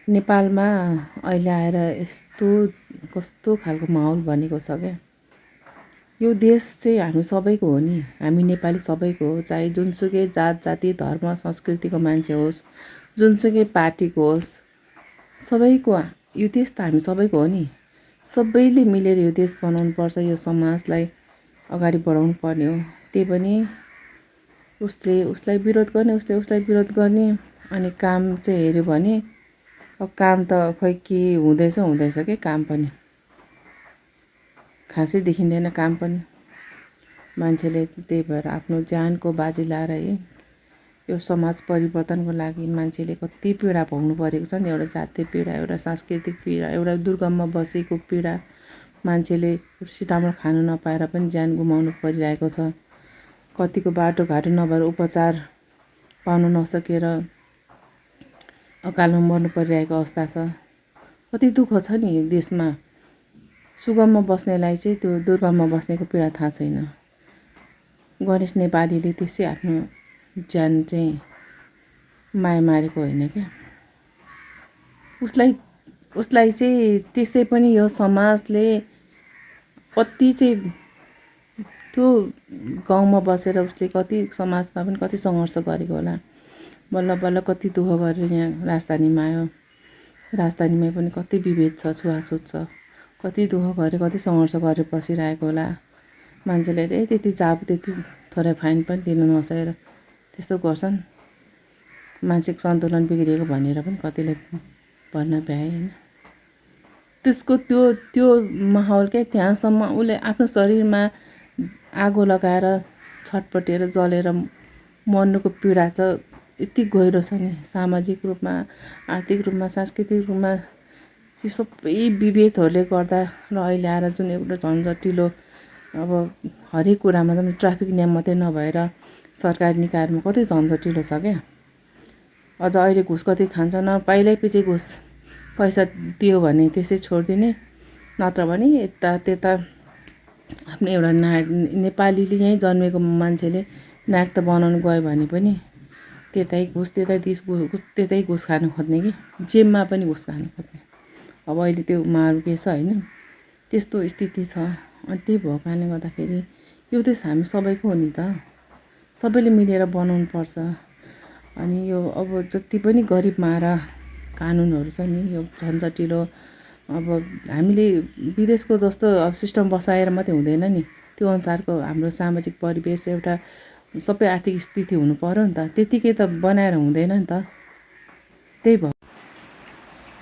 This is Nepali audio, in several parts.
नेपालमा अहिले आएर यस्तो कस्तो खालको माहौल बनेको छ क्या। यो देश चाहिँ हामी सबैको हो नि, हामी नेपाली सबैको हो, चाहे जुनसुकै जात जाति धर्म संस्कृतिको मान्छे होस्, जुनसुकै पार्टीको होस्, सबैको यो देश त हामी सबैको हो नि। सबैले मिलेर यो देश बनाउनुपर्छ, यो समाजलाई अगाडि बढाउनु पर्ने हो। त्यही पनि उसले उसलाई विरोध गर्ने, उसले उसलाई विरोध गर्ने। अनि काम चाहिँ हेऱ्यो भने अब काम त खोइ के हुँदैछ के काम पनि खासै देखिँदैन। काम पनि मान्छेले त्यही भएर आफ्नो ज्यानको बाजी लाएर है यो समाज परिवर्तनको लागि मान्छेले कति पीडा भोग्नु परेको छ नि। एउटा जातीय पीडा, एउटा सांस्कृतिक पीडा, एउटा दुर्गममा बसेको पीडा, मान्छेले सिटामो खानु नपाएर पनि ज्यान गुमाउनु परिरहेको छ। कतिको बाटोघाटो नभएर उपचार पाउन नसकेर अकालमा मर्नु परिरहेको अवस्था छ। कति दुःख छ नि देशमा। सुगममा बस्नेलाई चाहिँ त्यो दुर्गममा बस्नेको पीडा थाहा छैन। गणेश नेपालीले त्यसै आफ्नो ज्यान चाहिँ माया मारेको होइन क्या। उसलाई चाहिँ त्यसै पनि यो समाजले कति चाहिँ त्यो गाउँमा बसेर उसले कति समाजमा पनि कति सङ्घर्ष गरेको होला। बल्ल बल्ल कति दुःख गरेर यहाँ राजधानीमा आयो। राजधानीमै पनि कति विभेद छ, छुवाछुत छ, कति दुःख गरे, कति सङ्घर्ष गरेर बसिरहेको होला। मान्छेले त्यति जाब त्यति थोरै फाइन पनि दिनु नसकेर त्यस्तो गर्छन्। मानसिक सन्तुलन बिग्रिएको भनेर पनि कतिले भन्न भ्याए होइन। त्यसको त्यो माहौल क्या, त्यहाँसम्म उसले आफ्नो शरीरमा आगो लगाएर छटपटेर जलेर मर्नुको पीडा त यति गहिरो छ नि। सामाजिक रूपमा, आर्थिक रूपमा, सांस्कृतिक रूपमा यो सबै विभेदहरूले गर्दा र अहिले आएर जुन एउटा झन्झटिलो अब हरेक कुरामा त ट्राफिक नियम मात्रै नभएर सरकारी निकायहरूमा कति झन्झटिलो छ क्या। अझ अहिले घुस कति खान्छ, नपाइलै पछि घुस पैसा दियो भने त्यसै छोडिदिने, नत्र भने यता त्यता आफ्नो एउटा नेपालीले यहीँ जन्मेको मान्छेले नाक त बनाउनु गयो भने पनि त्यतै घुस त्यतै घुस खानु खोज्ने कि जेममा पनि घुस खानु खोज्ने। अब अहिले त्यो माहौल के छ होइन, त्यस्तो स्थिति छ। अनि त्यही भएको कारणले गर्दाखेरि यो देश हामी सबैको हो नि त, सबैले मिलेर बनाउनु पर्छ। अनि यो अब जति पनि गरिब मारा कानुनहरू छ नि, यो झन्झटिलो अब हामीले विदेशको जस्तो अब सिस्टम बसाएर मात्रै हुँदैन नि। त्यो अनुसारको हाम्रो सामाजिक परिवेश, एउटा सबै आर्थिक स्थिति हुनु पर्यो नि त। त्यतिकै त बनाएर हुँदैन नि त। त्यही भयो।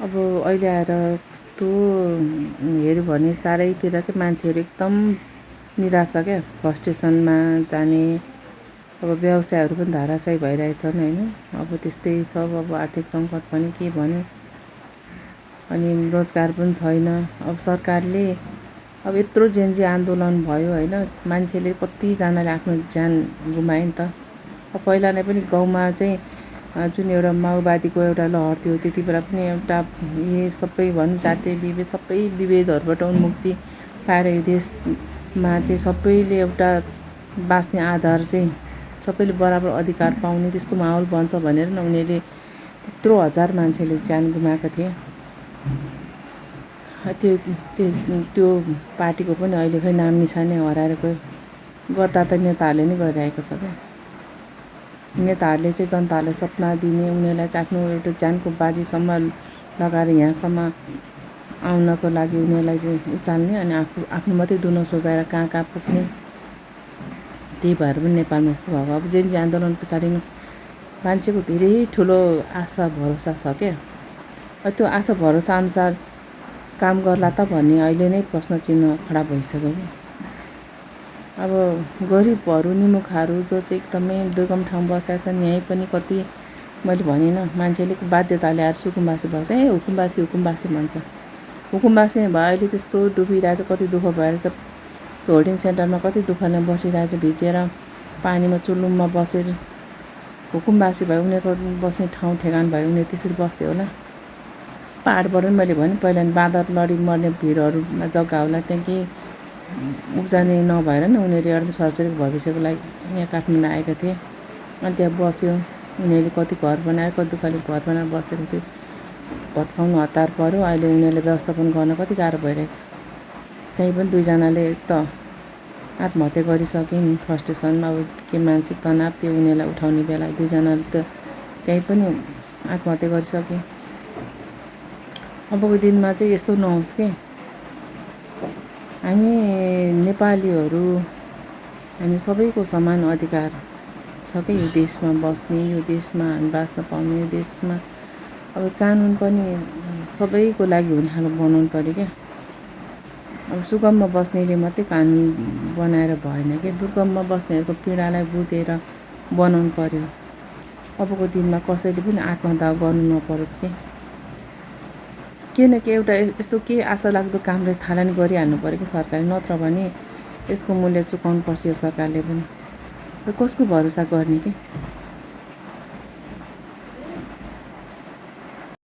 अब अहिले आएर कस्तो हेऱ्यो भने चारैतिरकै मान्छेहरू एकदम निराश छ क्या, फ्रस्ट्रेसनमा जाने। अब व्यवसायहरू पनि धाराशायी भइरहेछन् होइन। अब त्यस्तै छ। अब आर्थिक सङ्कट पनि के भन्यो, अनि रोजगार पनि छैन। अब सरकारले अब यत्रो जेनजी आन्दोलन भयो होइन, मान्छेले कतिजनाले आफ्नो ज्यान गुमाए नि त। अब पहिला नै पनि गाउँमा चाहिँ जुन एउटा माओवादीको एउटा लहर थियो, त्यति बेला पनि एउटा सबै भनौँ जातीय विभेद, सबै विभेदहरूबाट उन्मुक्ति पाएर यो देशमा चाहिँ सबैले एउटा बाँच्ने आधार चाहिँ सबैले बराबर अधिकार पाउने त्यस्तो माहौल बन्छ भनेर न उनीहरूले त्यत्रो हजार मान्छेले ज्यान गुमाएको थिए। त्यो पार्टीको पनि अहिले खोइ नाम निशानै हराएर गयो। गर्दा त नेताहरूले नै गरिरहेको छ क्या। नेताहरूले चाहिँ जनताहरूलाई सपना दिने, उनीहरूलाई चाहिँ आफ्नो एउटा ज्यानको बाजीसम्म लगाएर यहाँसम्म आउनको लागि उनीहरूलाई चाहिँ उचाल्ने, अनि आफ्नो मात्रै दुनो सोचाएर कहाँ कहाँ पुग्ने। त्यही भएर पनि नेपालमा यस्तो भएको। अब जेनजी आन्दोलन पछाडि मान्छेको धेरै ठुलो आशा भरोसा छ क्या। त्यो आशा भरोसा अनुसार काम गर्ला त भन्ने अहिले नै प्रश्न चिन्ह खडा भइसक्यो कि। अब गरिबहरू, निमुखाहरू जो चाहिँ एकदमै दुर्गम ठाउँ बसेका छन्, यहीँ पनि कति मैले भनेन, मान्छेले बाध्यताले आएर सुकुम्बासी भन्छ। हुकुमबासी भन्छ। हुकुमबासी भयो अहिले त्यस्तो डुबिरहेछ, कति दुःख भइरहेछ। होल्डिङ सेन्टरमा कति दुःखले बसिरहेछ, भिजेर पानीमा चुल्लुममा बसेर। हुकुमबासी भयो, उनीहरूको बस्ने ठाउँ ठेगान भयो, उनीहरू त्यसरी बस्थ्यो होला। पाहाडबाट पनि मैले भने पहिला बाँदर लडी मर्ने भिडहरूमा जग्गा होला, त्यहाँ केही उब्जनी नभएर नि उनीहरू एउटा छोराछोरीको भविष्यको लागि यहाँ काठमाडौँ आएका थिए। अनि त्यहाँ बस्यो उनीहरूले, कति घर बनाएर, कति दुःखले घर बनाएर बसेको थियो। भत्काउनु हतार पर्यो। अहिले उनीहरूले व्यवस्थापन गर्न कति गाह्रो भइरहेको छ। त्यहीँ पनि दुईजनाले त आत्महत्या गरिसके नि। फ्रस्ट्रेसनमा अब के मानसिक तनाव त्यो उनीहरूलाई उठाउने बेला दुईजनाले त त्यहीँ पनि आत्महत्या गरिसके। अबको दिनमा चाहिँ यस्तो नहोस् के। हामी नेपालीहरू हामी सबैको समान अधिकार छ कि यो देशमा बस्ने, यो देशमा हामी बाँच्न पाउने, यो देशमा अब कानुन पनि सबैको लागि हुने खालको बनाउनु पऱ्यो क्या। अब सुगममा बस्नेले मात्रै कानुन बनाएर भएन क्या। दुर्गममा बस्नेहरूको पीडालाई बुझेर बनाउनु पऱ्यो। अबको दिनमा कसैले पनि आत्मदाह गर्नु नपरोस् के। के न के एउटा यस्तो के आशा लाग्दो कामले थालनी गरिहाल्नु पऱ्यो कि सरकारले, नत्र भने यसको मूल्य चुकाउनु पर्छ यो सरकारले पनि। कसको भरोसा गर्ने के।